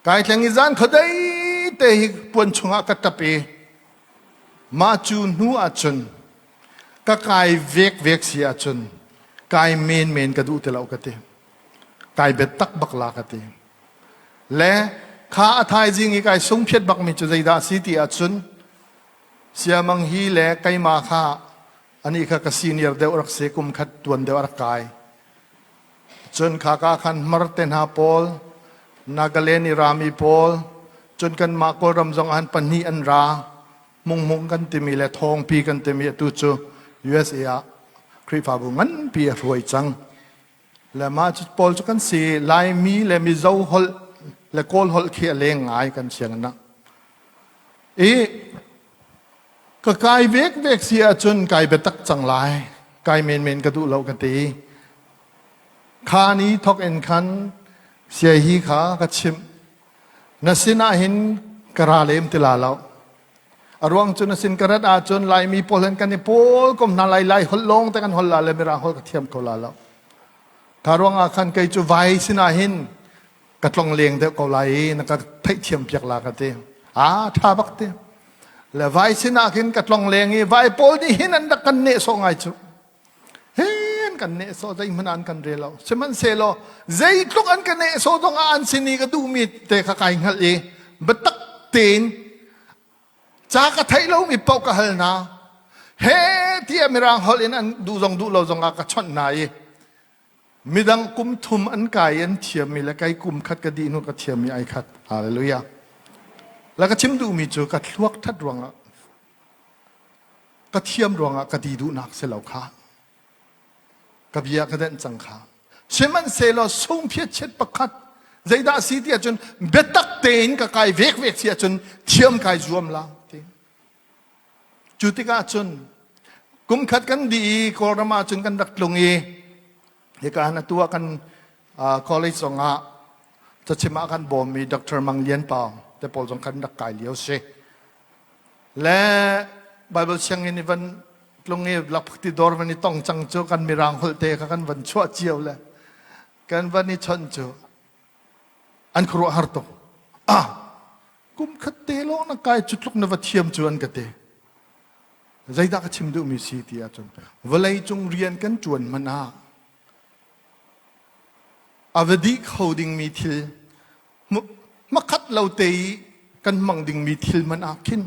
Kai tleng i zan khuadei te hi puan chungah ka ṭap i mah cu hnu ahcun ka kai vek vek si ahcun kai men men ka duh ti lo ka ti. Kai biatak bak la ka ti. Le kha a thaizing i kai sungphiat bakmi cu zeidah a si ti ahcun Siamang hi le keimah kha anih kha ka senior deuh rak si kum khat tuan deuh a rak kai. Cun khaka khan Hmar te hna pawl, Nagaland i rami pawl, cun kanmah Kawlram zong ah pahnih an ra. Hmunghmung kan timi le thawngpi kan timi atu cu USA ah Khrihfabu nganpi a hruai cang. Le mah cu pawl cu kan si. Laimi le Mizo holh le Kawl holh khi a leng ngai kan sianginn ah. I ka kai vek vek si ahcun kai biatak cang lai. Kai menmen ka duh lo ka ti. Kha ni thok in khan siahi kha ka chimh. Na sinah hin ka ra lem ti la lo. A ruang cu na sin ka rat ahcun Laimi pawl hin kan i pawl kom hna lai lai holh lawng te kan holh la le mirang holh ka thiam ko la lo. Kha ruangah khan kei cu vai sinah hin ka tlong leng deuh ko lai i na ka theihthiam piak la ka ti. Ah tha bak ti. Le vai sinah khin ka tlong leng i vai pawl nih hin an rak kan nehsawh ngai cu. Hin kan nehsawh zeihmanh an kan rel lo. Sihmanhsehlaw zeitluk an ka nehsawh zong ah an sin i ka duhmi te kha kai hngalh i biatak tein ca ka theih lomi paoh ka hal hna. He tiah mirang holh in an duh zong duh lo zong ah ka chawnh hna i midang kum thum an kai an thiammi le kai kum khat ka dih hnu ka thiammi ai khat. Hallelujah. La ka chim duhmi cu ka thluak that ruangah ka thiam ruangah ka ti duhnak si lo kha ka bia ka denh cang kha sihmanhsehlaw sungphiat chiat pakhat zeidah si ti ahcun biatak tein ka kai vek vek si ahcun thiam kai zuam la ti cu tikah cun kum khat kan dih i kawlram ah cun kan rak tlung i hika han atu ah kan college zongah cachim ah kan bawmmi Dr. Mang Lian Pao te pawl zong kan rak kai lio si Le Bible sianginn i van tlung i lakphakti dawr van i tong cang cu kan mirang holh te kha kan van chuah cio le kan van i chawnh cu an khuaruah har tuk. Ah, kum khat te lawng na kai cu tluk na va thiam cu an ka ti. Zeidah ka chim duhmi si ti ahcun vawlei cung rian kan ṭuan hmanh ah a va dih kho dingmi thil hmakhat lo te i kan hmang dingmi thil hmanh ah khin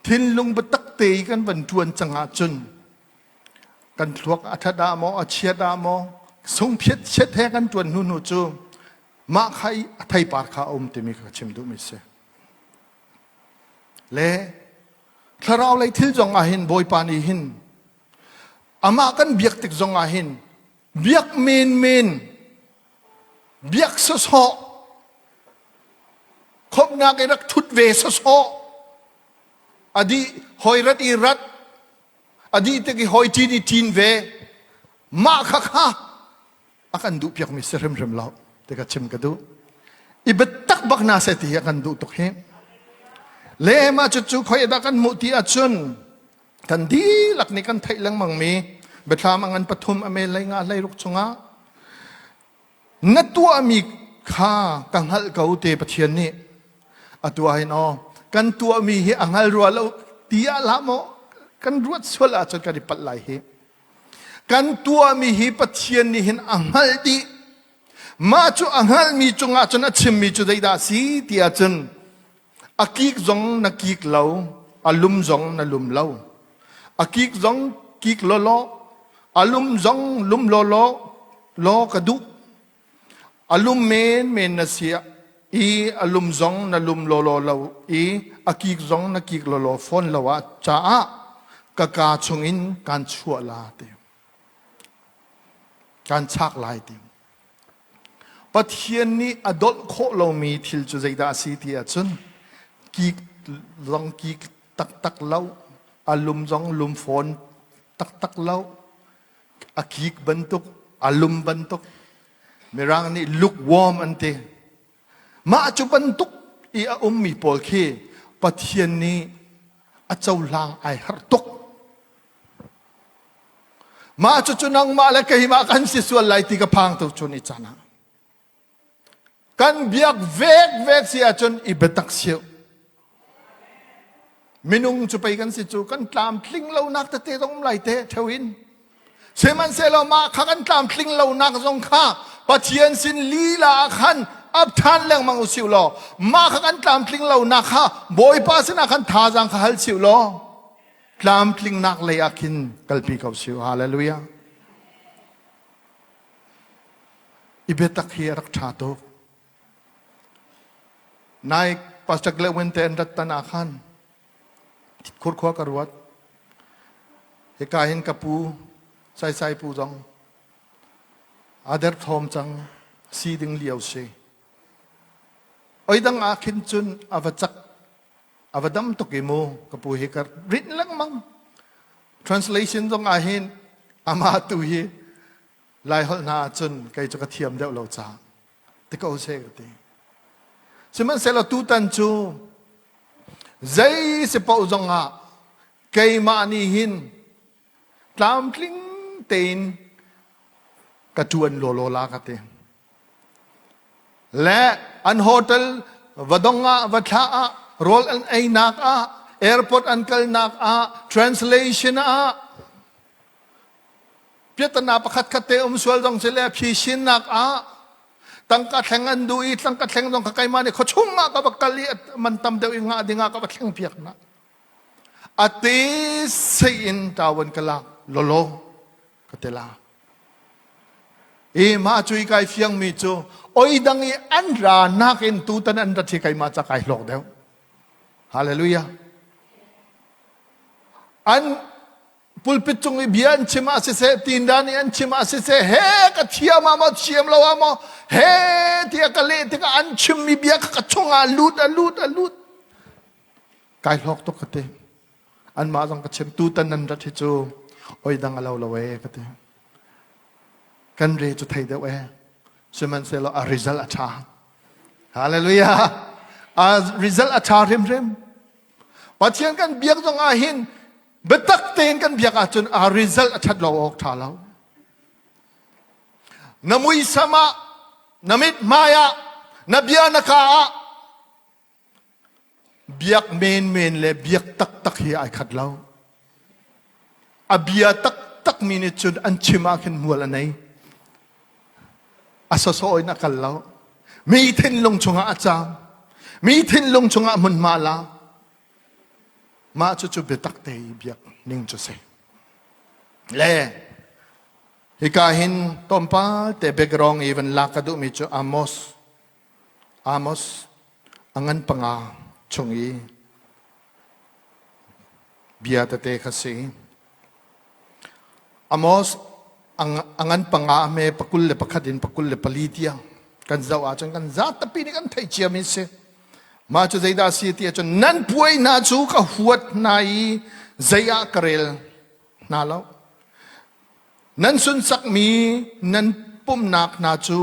thinlung biatak te i kan van ṭuan cang ahcun kan thluak a ṭhat ah maw a chiat ah maw sungphiat chiat he kan ṭuan hnu hnu cu mah kha i a theipar kha a um timi ka chim duhmi si. Le thlarau lei thil zong ah hin Bawipa nih hin amah kan biak tik zong ah hin biak menmen biak sawsawh khawmhnak i rak thut ve sawsawh adi hoi rat i rat adi tik i hoi ṭin i ṭin ve mah kha kha a kan duh piakmi si hrimhrim lo ti ka chim ka duh i biatak bak na se ti hi a kan duh tuk hi le mah cu cu khoi dah kan hmuh ti ahcun kan dihlak nih kan theih lengmangmi biathlam a ngan pathum a mel lei nga hlei ruk chungah na tuahmi kha ka hngalh ko te Pathian nih a tuah hin aw kan tuahmi hi a hngal rua lo ti ah hlah maw kan ruat sual ahcun kan i palh lai hi kan tuahmi hi Pathian nih hin a hngalh dih mah cu a hngalhmi cungah cun a chimmi cu zeidah a si ti ahcun A kik zong na kik lo, a lum zong na lum lo. A kik zong kik lawlaw, a lum zong lum lawlaw law ka duh. A lum menmen na si i a lum zong na lum lawlaw lo i a kik zong na kik lawlaw fawn lo ah caah ka kaa chungin kaan chuah la ti. Kaan chak lai ti. Pathian nih a dolh khawh lomi thil cu zeidah a si ti ahcun kik zong kik taktak lo, a lum zong lum fawn taktak lo, a kik bantuk, a lum bantuk. Mirang nih lukewarm an ti. Mah cu bantuk i a ummi pawl khi Pathian nih a cohlang ai harh tuk. Mah cucu nangmah le keimah kan si sual lai ti ka phang tu chun i caan ah. Kan biak vek vek si ahcun i biatak siu. Minung cu pei kan si cu kan tlamtling lonak tete zong um lai te theo in. Sihmanhsehlaw mah kha kan tlamtling lonak zong kha Pathian sin lila ah khan ap ṭhan lengmang u siu law mah kha kan tlamtling lonak kha Bawipa sinah khan thazaang kha hal siu law tlamtlingnak lei ah khin kalpi ko siu. Hallelujah. I biatak hi a rak ṭha tuk. Nai Pastor Glenn te an rat tan ah khan khurkhua ka ruat. Hika hin ka pu Saisai pu zong aa derthawm cang si ding lio si. Oi dang ah khin cun a va cak a va dam tuk i mu ka pu hi ka rinh lengmang. Translation zong ah hin amah tu hi Laiholh hna ahcun kei cu ka thiam deuh lo caah ti ko seh ka ti. Sihmanhsehlaw tutan cu zei si paoh zongah keimah nih hin tlamtling tein ka ṭuan lawlaw la ka ti. Le an hotel va dong ah va thlah ah rawl an einak ah airport an kalnak ah translation ah Piatana pakhat khat te um sual zong si le phisinnak ah tangka thleng an duh i tangka thleng zong kha keimah nih khuachung ah ka va kal i man tam deuh i ngah ding ah ka va thleng piak na. A te sei in tawan ka lak lolo ka te la. I mah cu i kai fiang mi cu oi dang i an ra nakin tutan an rat hi keimah ca kai hlawk deuh. Hallelujah. An pulpit cung i bia an chim ah siseh tindan i an chim ah siseh he ka thiam ah maw thiam lo ah maw he tiah ka leh tikah an chimmi bia kha ka chungah lut a lut a lut kai hlawk tuk ka ti anmah zong ka chim tutan nan rat hi cu oi dang a lo lo e ka ti kan re cu thei deuh e sihmanhsehlaw a result a ṭha hallelujah a result a ṭha hrimhrim Pathian kan biak zong ah hin biatak tein kan biak ahcun a result a ṭhat lo awk ṭha lo. Na muisam ah, na mithmai ah, na bia na ka ah biak menmen le biak taktak hi ai khat lo. A bia taktak mi nih cun an chim ah khin hmual a nei. A sawsawh in a kal lo. Mi thinlung chungah a caam. Mi thinlung chungah hmunhma a la. Mah cucu biatak te i biak ning cu si. Le hika hin tlawmpal te background i van lak ka duhmi cu Amos Amos a ngan panga chung i bia tete kha si. Amos a ngan panga a hme pakul le pakhat in pakul le pali tiang kan zoh ahcun kan zatapi nih kan theih ciami si. Mah cu zeidah a si ti ahcun nan puai hna cu ka huat hna i zei ah ka rel hna lo. Nan sunsakmi nan pumhnak hna cu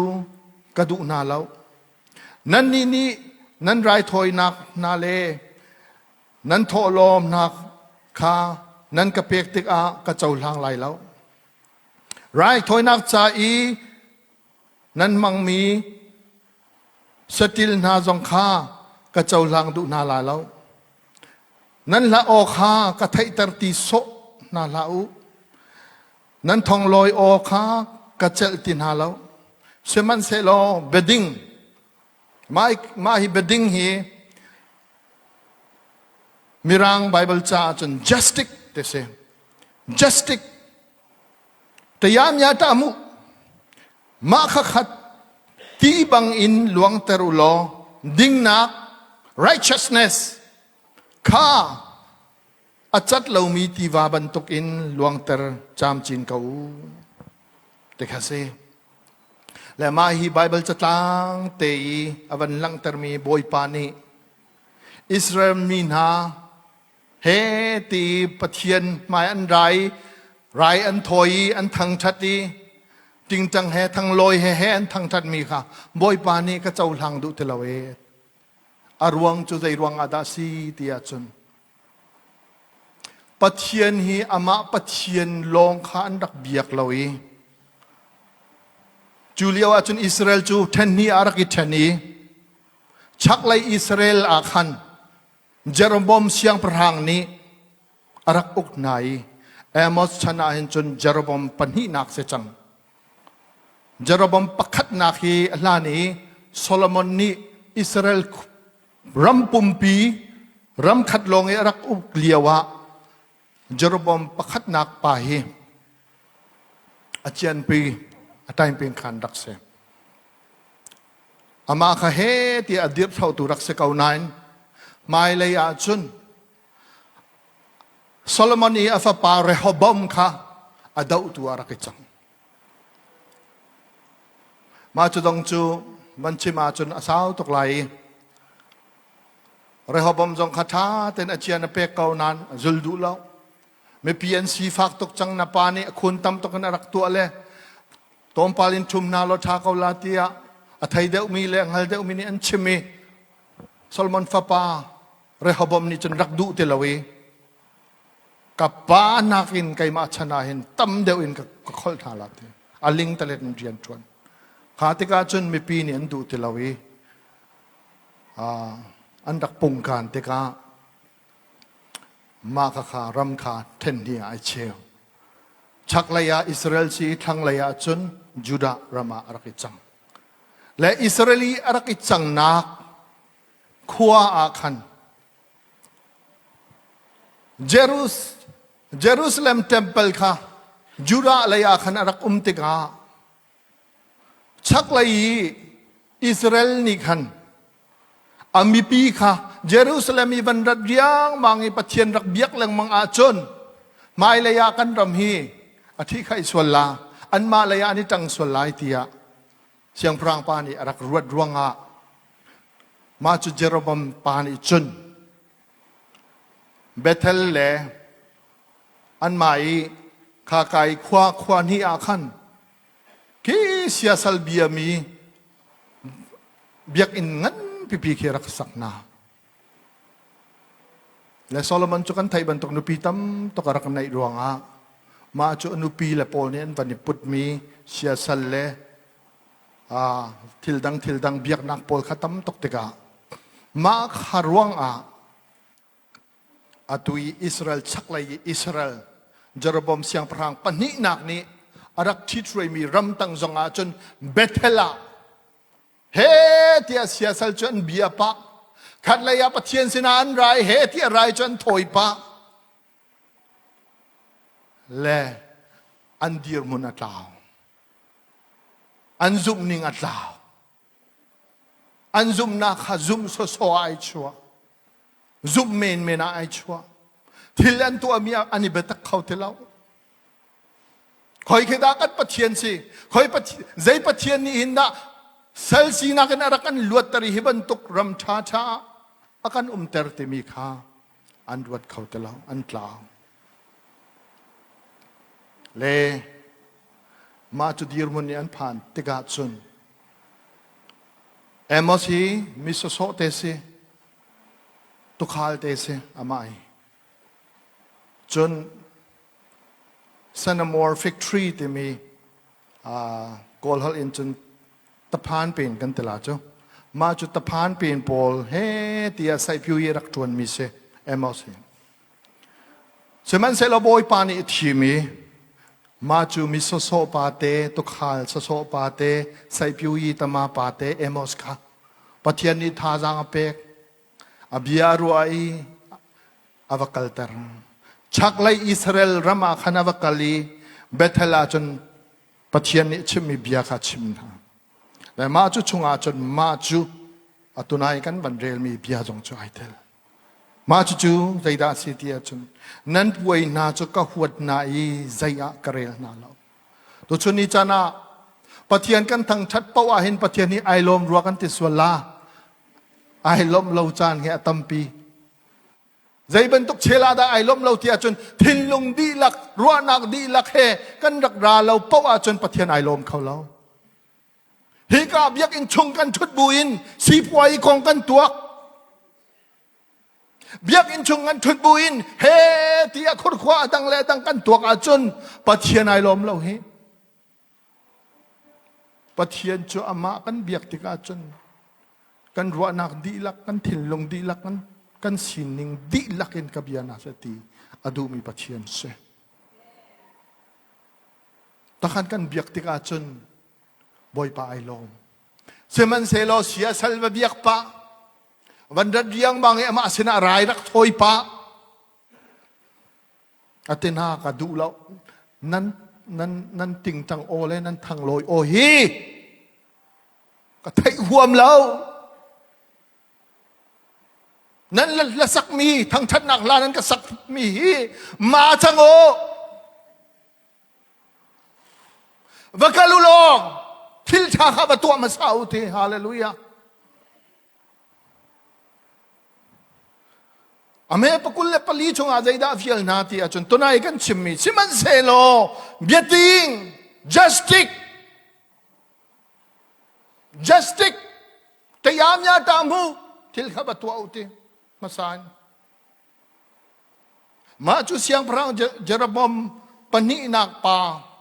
ka duh hna lo. Nannih nih nan raithawinak hna le nan thawhlawmnak kha nan ka pek tikah ka cohlang lai lo. Raithawinak ca i nan hmangmi saṭil hna zong kha ka cohlang duh hna lai lo. Nan hla aw kha ka theihter ti sawh hna hlah u. Nan thonglawi aw kha ka celh ti hna lo. Sihmanhsehlaw biading, mah hi biading hi Mirang Bible caah cun justice ti si. Justice Tayamya ta mu mah kha khat ti bang in luangter u law dingnak righteousness kha a cat lomi tiva bantukin luangter camcin ko u ti kha si. Le mah hi Bible catlang te i a van langhtermi Bawipa nih Israel mi hna he ti Pathian hmai an rai rai an thawi i an thangṭhat i tingtang he thanglawi he he an thangṭhat mi kha Bawipa nih ka cohlang duh ti lo e a ruang cu zei ruang ah dah si ti ahcun Pathian hi amah Pathian lawng kha an rak biak lo i cu lio ahcun Israel cu ṭhen hnih ah a rak i ṭhen i. Chaklei Israel ah khan Jeroboam siangpahrang nih a rak uk hna i Amos chan ah hin cun Jeroboam pahnihnak si cang. Jeroboam pakhatnak hi a hlan i Solomon nih Israel ram pumpi ram khat lawng i a rak uk lio ah Jeroboam pakhatnak pa hi a cianpi a taingping khan rak si. Amah kha he tiah a dirhthlotu rak si ko nain hmailei ah cun Solomon i a fapa Rehoboam kha a dohtu ah rak i cang. Mah cu dong cu van chim ahcun a sau tuk lai i Rehoboam zong kha ṭha tein a cian a pek ko nain a zul duh lo. Mipi an sifak tuk cang na pa nih a khun tam tuk in a rak tuah le tlawmpal in ṭhum hna law ṭha ko la tiah a thei deuhmi le a hngal deuhmi nih an chim i Solomon fapa Rehoboam nih cun rak duh ti lo i ka pa nakin keimah chan ah hin tam deuh in ka kholh hna la ti a ling talet in rian ṭuan kha tikah cun mipi nih an duh ti lo i an rak pungkan tikah mah kha ram kha ṭhen hnih ah ai cheu. Chaklei ah Israel si i thlanglei ah cun Judah ram ah a rak i cang. Le Israel i a rak i cangnak khua ah khan Jerus, Jerusalem temple kha Judah lei ah khan a rak um tikah Chaklei i Israel nih khan a mipi kha Jerusalem i van rat riangmang i Pathian rak biak lengmang ahcun hmailei ah kan ram hi a ṭhihkhaih sual la, anmah lei ah an i ṭang sual lai tiah siangpahrang pa nih a rak ruat ruangah mah cu Jeroboam pa nih cun Bethel le anmah i khaka i khua khua hnih ah khan Khi siasal biami biakinn nganpipi khi rak sak hna. Le Solomon cu kan theih bantuk nupi tam tuk a rak neih ruangah mah cu a nupi le pawl nih an van i putmi siasal le thil dang thil dang biaknak pawl kha tam tuk tikah mah kha ruangah Atu i Israel chaklei i Israel Jeroboam siangpahrang pahnihnak nih a rak ṭhithruaimi ramtang zong ah cun Bethel ah he tiah siasal cu an bia pah. Khatlei ah Pathian sinah an rai he tiah rai cu an thawi pah. Le an dirhmun a tlau. An zumhning a tlau. An zumhnak kha zumh sawsawh ah ai chuah. Zumh menmen ah ai chuah. Thil an tuahmi ah an i biatak kho ti lo. Khoi khi dah kan Pathian si? Khoi Pathian, zei Pathian nih hin dah sal sinak in a rak kan luatter i hi bantuk ram ṭhaṭha ah a kan umter timi kha an ruat kho ti lo, an tlau. Le mah cu dirhmun nih an phan tikah cun Amos hi mi sawsawh te si, tukhal te si amah hi. Cun Cinnamorphic tree timi Kawl holh in cun taphan pen kan ti la cu. Mah cu taphan pen pawl he tiah saihpyu i rak ṭuanmi si Amos hi. Sihmanhsehlaw Bawipa nih a thim i mah cu mi sawsawh pa te, tukhal sawsawh pa te, saihpyu tama pa te Amos kha Pathian nih thazaang a pek. A bia a ruah i a va kalter. Chaklei Israel ram ah khan a va kal i Bethel ah cun Pathian nih chimmi bia kha chim hna. Le mah cu chungah cun mah cu atunai kan van relmi bia zong cu ai tel. Mah cucu zeidah a si ti ahcun nan puai hna cu ka huat hna i zei ah ka rel hna lo. Tuchun ni caan ah Pathian kan thangṭhat paoh ah hin Pathian hi ai lawm rua kan ti sual la. Ai lawmh lo caan hi a tampi. Zei bantuk chel ah dah ai lawmh lo ti ahcun thinlung dihlak, ruahnak dihlak he kan rak ra lo paoh ahcun Pathian ai lawm kho lo. Hika biakinn chung kan ṭhut buin sipuai kong kan tuak. Biakinn chung kan ṭhut buin he tiah khurkhua a dang le a dang kan tuak ahcun Pathian ai lawm lo hi. Pathian cu amah kan biak tikah cun. Kan ruahnak dihlak, kan thinlung dihlak, kan, kan sining dihlak in ka bia hna seh ti a duhmi Pathian si. Takhan kan biak tikah cun Bawipa ai lawm. Sihmanhsehlaw siasal va biak pah, van rat riangmang i amah sinah rai rak thawi pah, a ti hna ka duh lo. Nan nan nan tingtang aw le nan thanglawi aw hi ka theih huam lo. Nan la sakmi thangṭhatnak hla nan ka sakmi hi ma cang aw. Va kal u law thil ṭha kha va tuah hmasa u ti. Hallelujah. A me pakul le pali chungah zeidah fial hna ti ahcun tunai kan chimmi sihmanhsehlaw biating justice justice tayamya tamu thil kha va tuah u ti hmasa in Mah cu siangpahrang Jeroboam pahnihnak pa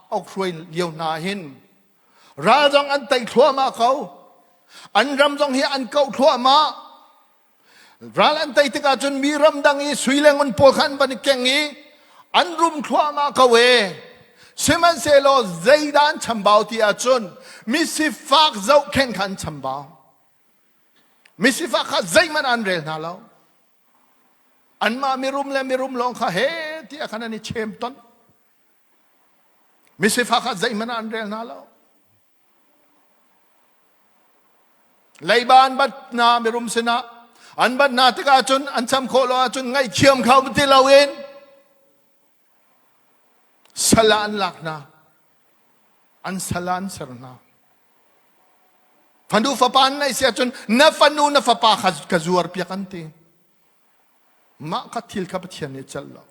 a hruai lio hna hin ral zong an tei thluahmah ko. An ram zong hi an kauh thluahmah. Ral an tei tikah cun mi ramdang i sui le ngun pawl kha an van i keng i an rum thluahmah ko e. Sihmanhsehlaw zeidah an chambau ti ahcun misifak zohkhenh kha an chambau. Misifak kha zeihmanh an rel hna lo. Anmah mirum le mirum lawng kha he tiah khan an i chem ton. Misifak kha zeihmanh ah an rel hna lo. Leiba an bat hna mirum sinah an bat hna tikah cun an cham khawh lo ahcun ngaihthiam kho ti loin sal ah an lak hna. An sal ah an ser hna. Fanu fapa an neih si ahcun na fanu na fapa kha ka zuar piak an ti. Mah kha thil kha Pathian nih celh lo.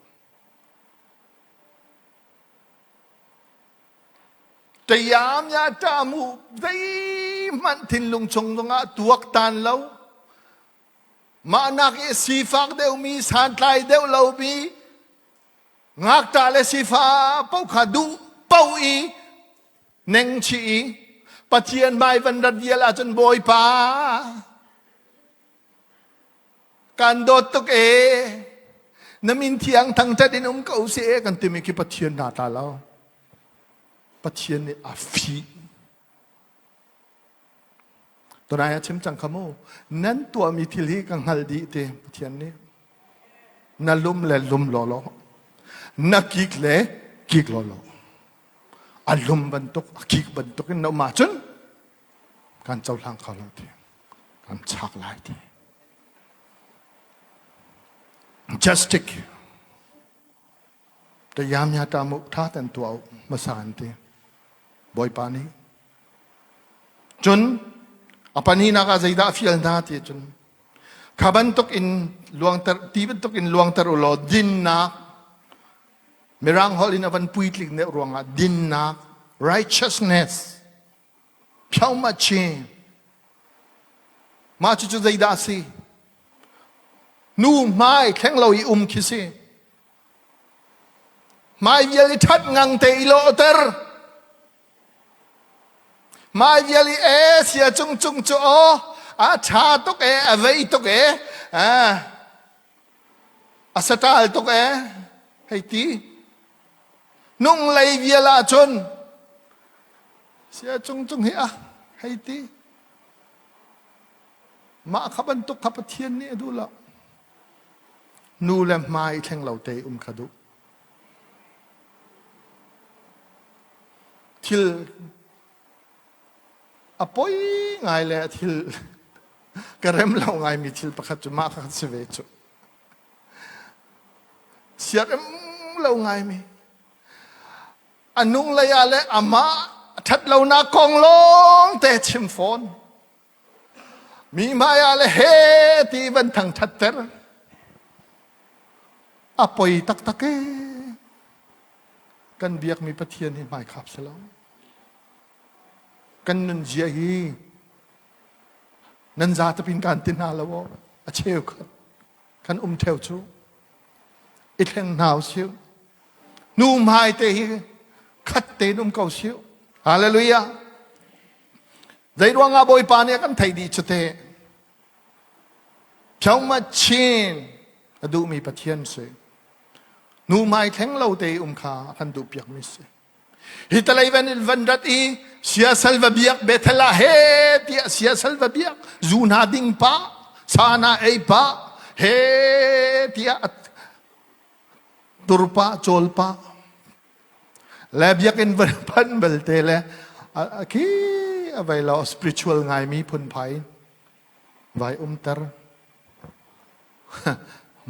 Tayam ya ṭamu zeihmanh thinlung chung zongah tuaktan lo. Mah nak i sifak deuhmi santlai deuh lomi ngakṭah le sifa paoh kha duh paoh i neng chih i Pathian hmai van rat vial ahcun Bawipa kan dawt tuk e na min thiang thangṭhat in um ko seh kan timi khi Pathian hna ta lo Pathian nih a fih Tunai a chim cang kha mu nan tuahmi thil hi ka hngal dih ti Pathian nih na lum le lum law law na kik le kik law law a lum bantuk a kik bantuk in na um ahcun kan cohlang kho lo ti kan chak lai ti justice ta yam ya ta mu tha tan tua hmasa an ti bawipa nih cun a pahnihnak ah zeidah a fial hna ti cun kha bantuk in luangter ti bantuk in luangter u law dinnak Mirang holh in a van puitling deuh ruangah dinnak, righteousness, phiaumachi, mah cucu zeidah a si? Nu hmai thleng lo i um khi si. Hmai vial i ṭhat ngang te i lawhter. Hmai vial i e sia cung cung cu aw a ṭha tuk e a vei tuk e A saṭal tuk ee, hei ti. Hnunglei vial ahcun sia cung cung hi ah hei ti. Mah kha bantuk kha Pathian nih a duh lo. Nu le hmai thleng lo te um kha duh. Thil A poi ngai le thil ka rem lo ngaimi thil pakhat cu mah kha si ve cu. Siarem lo ngaimi. A nung lei ah le amah ṭhat lonak kong lawng te chim fawn. Mi hmai ah le he ti van thangṭhat ter. A poi taktak ee. Kan biakmi Pathian hi hmaikhap si lo. Kan nunzia hi nan zatapin kan ti hna lo aw a cheu khat kan um theo cu i thleng hna usih nu hmai te hi khat tein um ko sih hallelujah zei ruangah bawipa nih a kan theih dih cu te. Pyaungma chin a duhmi Pathian si. Nu hmai thleng lo te um kha a kan duh piakmi si. Hi talei van in van rat i siasal va biak Bethel ah he tiah siasal va biak zu hna ding pa sa hna ei pa he tiah tur pa cawl pa le biakinn van phan belte le khi a vai lo spiritual ngaimi phunphai vai umter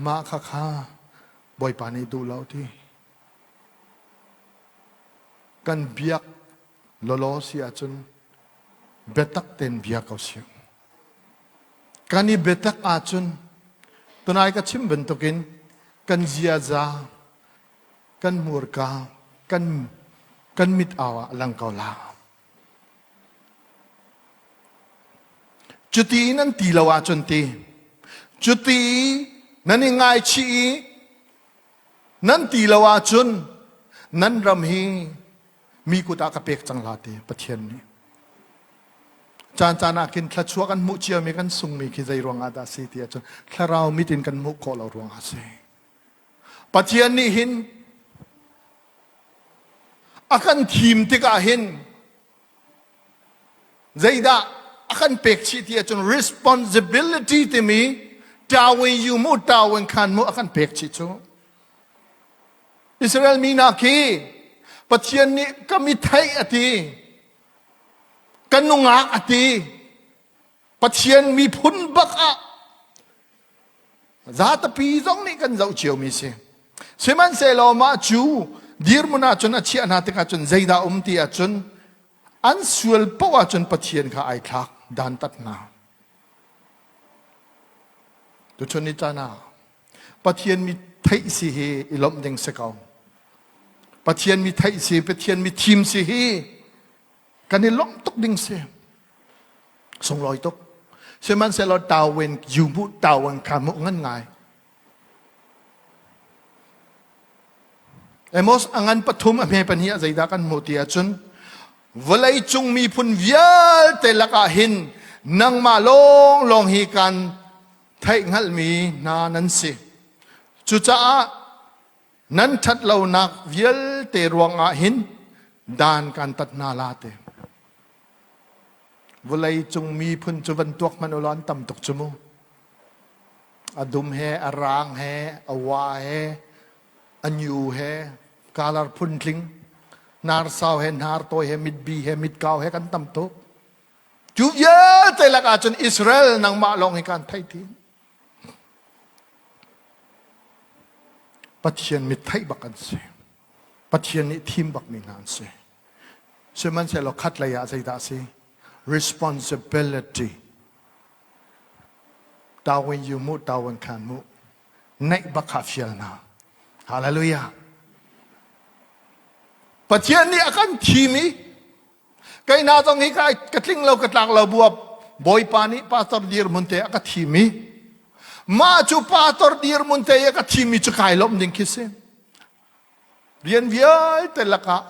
mah kha kha Bawipa nih duh lo ti kan biak lawlaw si ahcun biatak tein bia ko si kan i biatak ahcun tunai ka chim bantukin kan ziaza kan hmurka kan kan mit au ah lang ko la Cuti nan ti lo ahcun ti cuti nan i ngaichih i nan ti lo ahcun nan ram hi mi kut ah ka pek cang la ti Pathian nih. Caan caan ah khin thluachuah kan hmuh ciami kan sungmi khi zei ruangah dah si ti ahcun thlarau mit in kan hmuh khawh lo ruangah a si. Pathian nih hin a kan thim tikah hin zeidah a kan pek chih ti ahcun responsibility timi tawin yu mu tawin khan mu a kan pek chih cu Israel mi hna khi Pathian nih ka mi theih a ti ka nungak a ti Pathian miphun bak ah zatapi zong nih kan zoh ciomi si. Sihmanhsehlaw mah cu dirhmun ahcun a chiah hna tikah cun zeidah um ti ahcun an sual paoh ahcun Pathian kha ai thlak dantat hna. Tuchun ni caan ah Pathian mi theih si hi i lawmh ding si ko. Pathian mi theih si, Pathian mi thim si hi kan i lawmh tuk ding si sunglawi tuk sihmanhsehlaw tawin yu mu tawin kha mu ngan ngai Amos angan pathum a hme pahnih ah zeidah kan hmuh ti ahcun vawlei cung miphun vialte lakah hin nangmah lawng lawng hi kan theih hngalhmi hna nan si cucaah Nan ṭhatlonak vialte ruangah hin dan kan tat hna la te. Vawlei cung miphun cu van tuak hmanh ulaw an tam tuk cu mu. A dum he, a rang he, a wa he, a nyu he, kalar phuntling, hnar sau he, hnar tawi he, mitbi he, mitkau he kan tam tuk. Cu vialte lakah cun Israel nangmah lawng hi kan theih ti. Pathian mit theih bak an si. Pathian nih thim bakmi hna an si. Sihmanhsehlaw khat lei ah zeidah a si? Responsibility. Tawin yu mu, tawin khan mu. Neih bak kha fial hna. Hallelujah. Pathian nih a kan thim i Kei hna zong hi ka tling lo ka tlak lo buap Bawipa nih pastor dirhmun te a ka thim i mah cu pastor dirhmun te a ka thim i cu kai lawmh ding khi si. Rian vialte lakah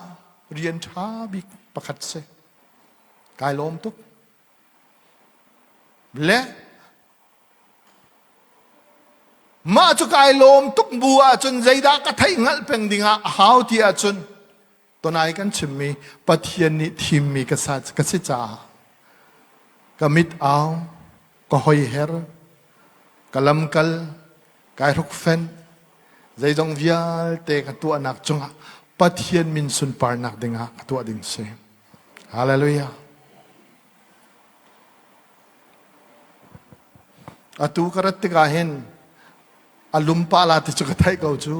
rian ṭha bik pakhat si. Kai lawm tuk. Le mah cu kai lawm tuk bu ahcun zeidah ka theih hngalh peng dingah a hau ti ahcun Tonai kan chimmi Pathian nih thimmi ka sa ka si caah ka mit au ka hoiher ka lamkal kai hrukfen zeizong vialte ka tuahnak cungah Pathian min sunparnak dingah ka tuah ding si. Hallelujah. Atu ka rat tikah hin a lum pah la ti cu ka theih ko cu.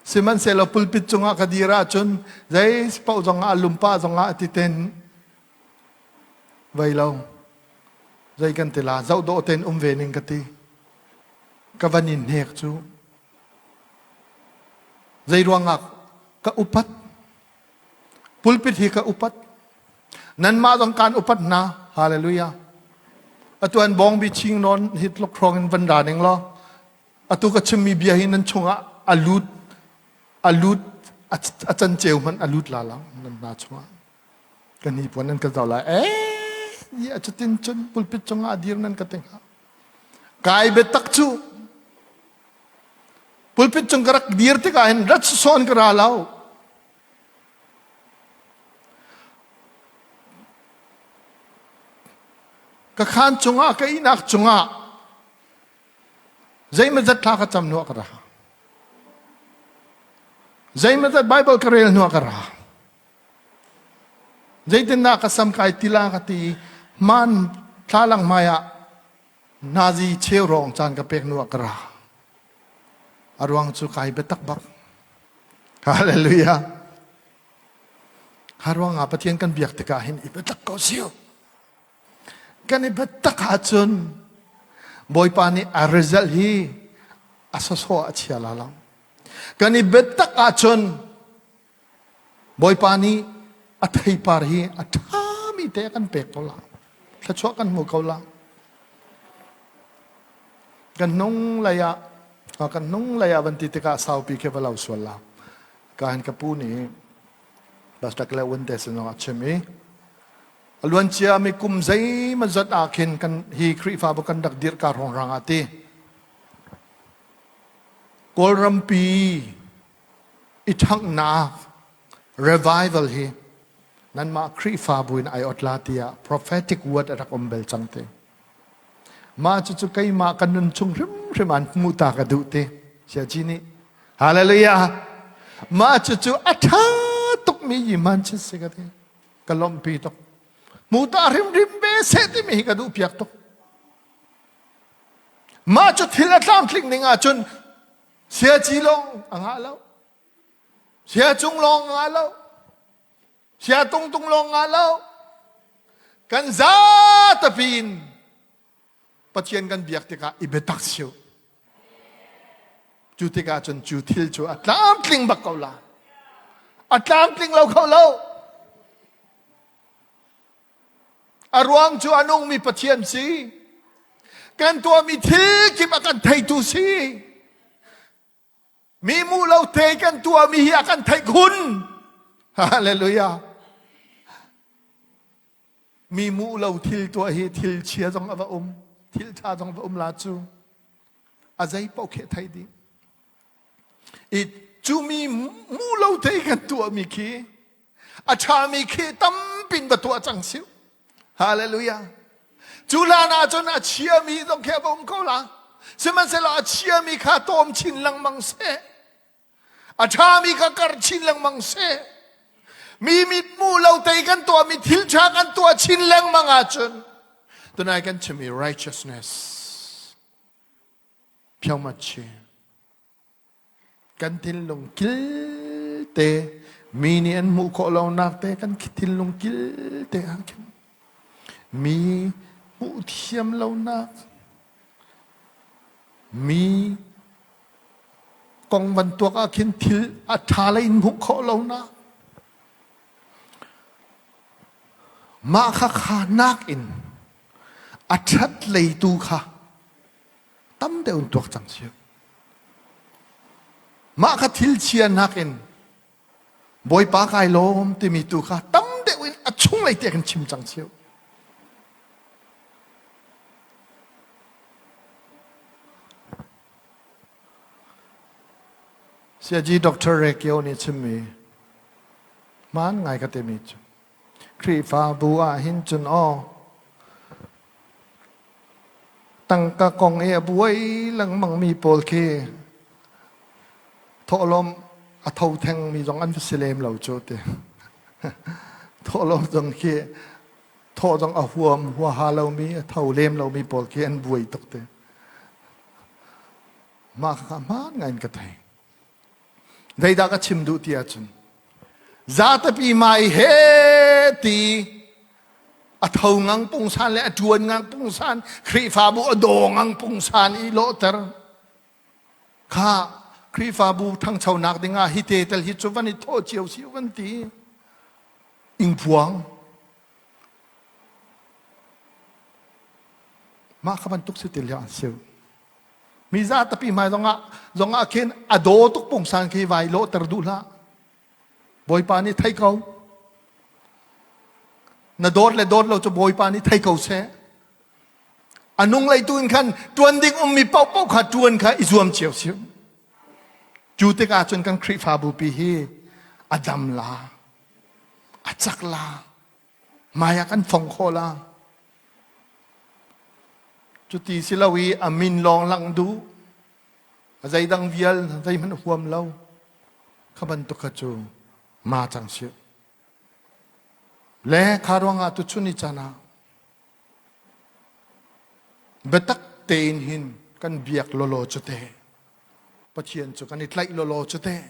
Sihmanhsehlaw pulpit cungah ka dir ahcun zei paoh zongah a lumpa zongah a ti ten vei lo. Zei kan ti la zoh dawh tein um ve ning ka ti. Ka van in hnek cu. Zei ruangah ka upat. Pulpit hi ka upat. Nanmah zong kaan upat hna. Hallelujah. Atu an bawng bi ching nawn hi tluk hrawng in van ra ning law Atu ka chimmi bia hi nan chungah a lut a lut a canceu hmanh a lut la lo nan hna chungah. Kan hi puan nan ka zoh lai. Eh, ya cutin cun pulpit cungah a dir nan ka ti hnga. Kai biatak cu pulpit cung ka rak dir tikah hin rat sawn ka ra lo. Ka khaan cungah ka ihnak cungah zeimawzat thla ka cam hnuah ka ra. Zeimawzat Bible ka rel hnuah ka ra. Zeitindah ka sam kai tila ka ti i hmaan thlalang hmai ah nazi cheu rawng caan ka pek hnuah ka ra. A ruang cu kai biatak bak. Hallelujah. Kha ruangah Pathian kan biak tikah hin i biatak ko siu. Kan i biatak ahcun Bawipa nih a result hi a sawsawh a chia la lo. Kan i biatak ahcun Bawipa nih a theipar hi a ṭhami te a kan pek ko la. Thluachuah kan hmu ko la. Kan hnung lei ah kan hnung lei ah van ti tikah saupi khi va lo sual la. Ka han ka pu nih Pastor Kle Win te sin zong a chim i a luancia mi kum zeimawzat ah khin kan hi Khrihfabu kan rak dirh ka hrawng ah ti Kawlrampi i ṭhanghnak revival hi nanmah Khrihfabu in ai ot la tiah prophetic word a rak um bel cang te. Mah cucu keimah ka nun chung hrimhrim an hmuh ta ka duh te. Siaci nih Hallelujah. Mah cucu a ṭha tukmi yiman chi si ka ti. Ka lawmhpi tuk. Hmu ta hrimhrim ve seh timi hi ka duh piak tuk. Mah cu thil a tlamtling ning ahcun Siaci lawng a ngah lo. Sia cung lawng a ngah lo. Sia tungtung lawng ngah lo. Kan zatapi in Pathian kan biak tikah i biatak siu. Cu tikah cun cu thil cu a tlamtling bak ko la. A tlamtling lo kho lo. A ruang cu a nungmi Pathian si. Kan tuahmi thil kip a kan theitu si. Mi mu lo te kan tuahmi hi a kan theih khun. Hallelujah. Mi mu lo thil tuah hi thil chia zong a va um, thil ṭha zong va um la cu. A zei paoh khi a thei dih. I cu mi mu lo te kan tuahmi khi a ṭhami khi tampin va tuah cang siu. Hallelujah. Cu hlan ahcun a chiami zong khi a va um ko la. Sihmanhsehlaw a chiami kha tawm chin lengmang seh. A ṭhami kha kar chin lengmang seh. Mi mithmuh lo tei kan tuahmi thil ṭha kan tuah chin lengmang ahcun tunai kan chimmi righteousness phiangmachi Kan thinlung kilte mi nih an hmuh khawh lonak te kan thinlung kilte ah khin mi hmuh thiam lonak mi kong van tuak ah khin thil a ṭha lei in hmuh khawh lonak mah kha kha nakin a ṭhat lei tu kha tam deuh in tuak cang si. Mah kha thil chia nakin Bawipa kai lawm timi tu kha tam deuh in a chunglei te kan chim cang siu. Siaji Dr. Rekio nih chimmi hmaan ngai ka timi cu Khrihfabu ah hin cun aw Tangka kong i a buai lengmangmi pawl khi thawhlawm a tho thengmi zong an va si lem lo cu ti. Thawhlawm zong khi thawh zong a huam huaha lomi a tho lem lomi pawl khi an buai tuk ti. Mah kha hmaan ngai in ka thei. Zeidah ka chim duh ti ahcun zatapi mai he ti a tho ngang pungsan le a ṭuan ngang pungsan Khrihfabu a daw ngang pungsan i lawhter kha Khrihfabu ṭhangchonak dingah hi te tel hi cu van i thawh cio si van ti ingpuang mah kha bantuk si til an siu Mi zapi hmai zongah zongah khin a daw tuk pungsan khi vai lawhter duh hlah. Bawipa nih thei ko. Na dawt le dawt lo cu Bawipa nih thei ko seh. A nung lei tu in khan ṭuan ding ummi paohpaoh kha ṭuan kha i zuam cio si. Cu tikah cun kan Khrihfabu pi hi a dam la, a cak la, hmai ah kan fong khawh la. Cuti si lo i a min lawng langh duh, a zeidang vial zeihmanh huam lo, kha bantuk kha cu ma cang si. Le kha ruangah tuchun ni caan ah Biatak tein hin kan biak lawlaw cu teh. Pathian cu kan i tlaih lawlaw cu teh.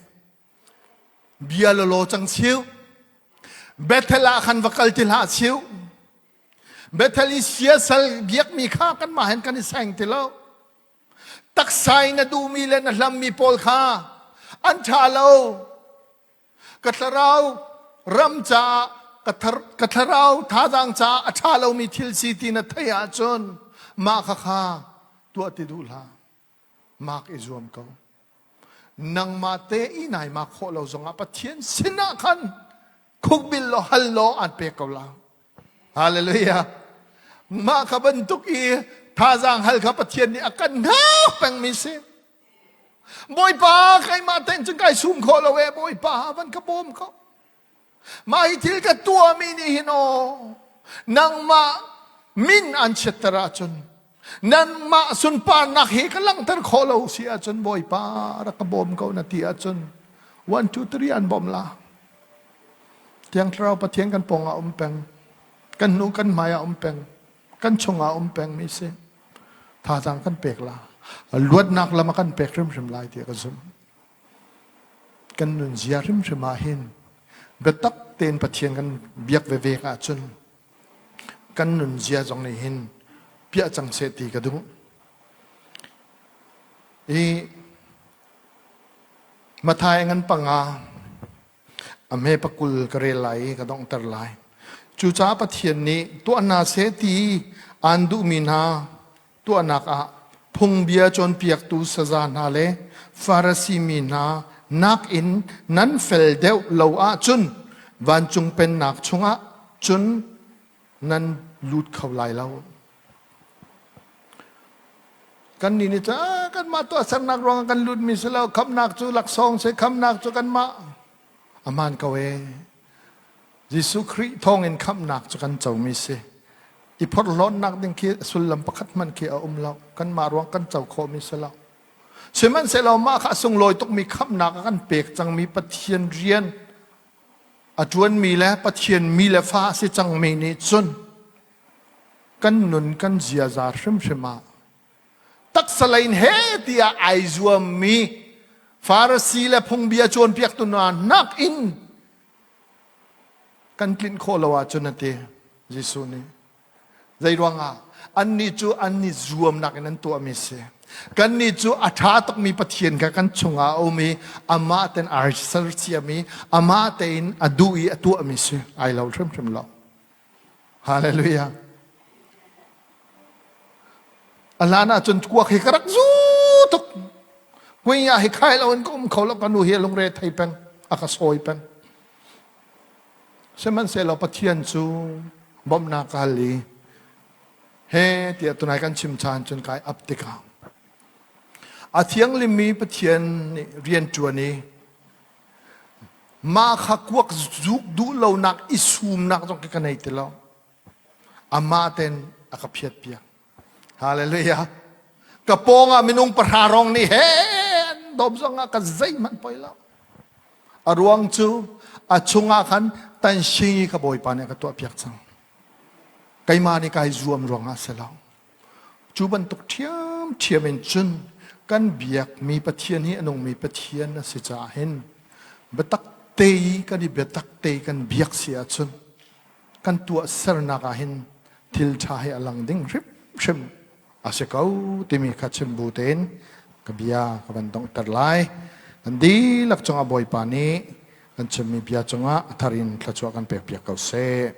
Bia lawlaw cang siu. Bethel ah khan va kal ti hlah siu. Bethel i siasal biakmi kha kanmah hen kan i seng ti lo. Taksa in na duhmi le na hlammi pawl kha an ṭha lo. Ka thlarau ram caah ka thlarau thazaang caah a ṭha lomi thil si ti na theih ahcun mah khakha tuah ti duh hlah. Mak i zuam ko. Nangmah te i nai mak khawh lo zongah Pathian sinah khan khukbil law hal law aan pek ko la. Hallelujah. Mah kha bantuk i thazaang hal kha Pathian nih a kan hngak pengmi si. Bawipa keimah tein cun kai sum khawh lo ee Bawipa van ka bawm ko. Mah hi thil ka tuahmi nih hin aw nangmah min an chiatter ahcun nangmah sunparnak hi ka langhter khawh lo si ahcun Bawipa rak ka bawm ko na ti ahcun 1 2 3 an bawm la. Thiang Thlarau Pathian kan pawng ah um peng kan hnu kan hmai ah um peng kan chungah um pengmi si thazaang kan pek la luatnak lam a kan pek hrimhrim lai tiah ka zumh kan nun zia hrimhrim ah hin biatak tein Pathian kan biak veve ahcun kan nun zia zong nih hin piah cang seh ti ka duh i Mathai ngan panga A hme pakul ka rel lai i ka donghter lai. Cucaah Pathian nih tuah hna seh ti aan duhmi hna tuahnak ah phungbia cawnpiaktu saza hna le Farasi mi hna nakin nan fel deuh lo ahcun vancung pennak chungah cun nan lut kho lai lo. Kannih nih cun kanmah tuahsernak ruangah kan lutmi si lo, khamhnak cu laksawng si, khamhnak cu kanmah a hmaan ko ee. Jesuh Khrih thawngin khamhnak cu kan comi si. I phorhlawtnak ding khi sullam pakhat hmanh khi a um lo. Kanmah ruang kan co khawhmi si lo. Sihmanhsehlaw mah kha a sunglawi tukmi khamhnak a kan pek cangmi Pathian rian a ṭuanmi le Pathian mi le fa a si cangmi nih cun kan nun kan ziaza hrimhrim ah taksa lei in he tiah ai zuammi Farasi le phungbia cawnpiaktu hna nakin kan tlinh khawh lo ahcun a ti Jesuh nih. Zei ruangah? Annih cu an i zuamnak in an tuahmi si. Kannih cu a ṭha tukmi Pathian kha kan chungah a um i amah tein ai sersiam i amah tein a duh i a tuahmi si. Ai lo hrimhrim lo. Hallelujah. A hlan ah cun kuak hi ka rak zu tuk. Kui ah hi khai lo in ka um kho lo ka nu hi a lungre thei peng, a ka sawi peng. Sihmanhsehlaw Pathian cu bawmhnak ka hal i he tiah tunai kan chim chan cun kai ap tikah a thianglimmi Pathian nih rian ṭuan i Mah kha kuak zuk duh lonak i sumnak zong khi ka nei ti lo. Amah ten a ka phiat piak. Hallelujah. Ka pawng ah minung pahra rong nih he an dawm zong ah ka zeihmanh poi lo. A ruang cu a chungah khan tanshi ka bawipa nih a ka tuah piak cang. Keimah nih kai zuam ruangah si lo. Cu bantuk ṭhiamṭhiam in cun kan biakmi Pathian hi a nungmi Pathian a si caah hin biatak te i kan i biatak te i kan biak si ahcun kan tuahsernak ah hin thil ṭha hi a lang ding hrimhrim a si ko timi kha chim bu tein ka bia ka van donghter lai. Kan dihlak cungah Bawipa nih kan chimmi bia cungah a thar in thluachuah kan pekpiak ko seh.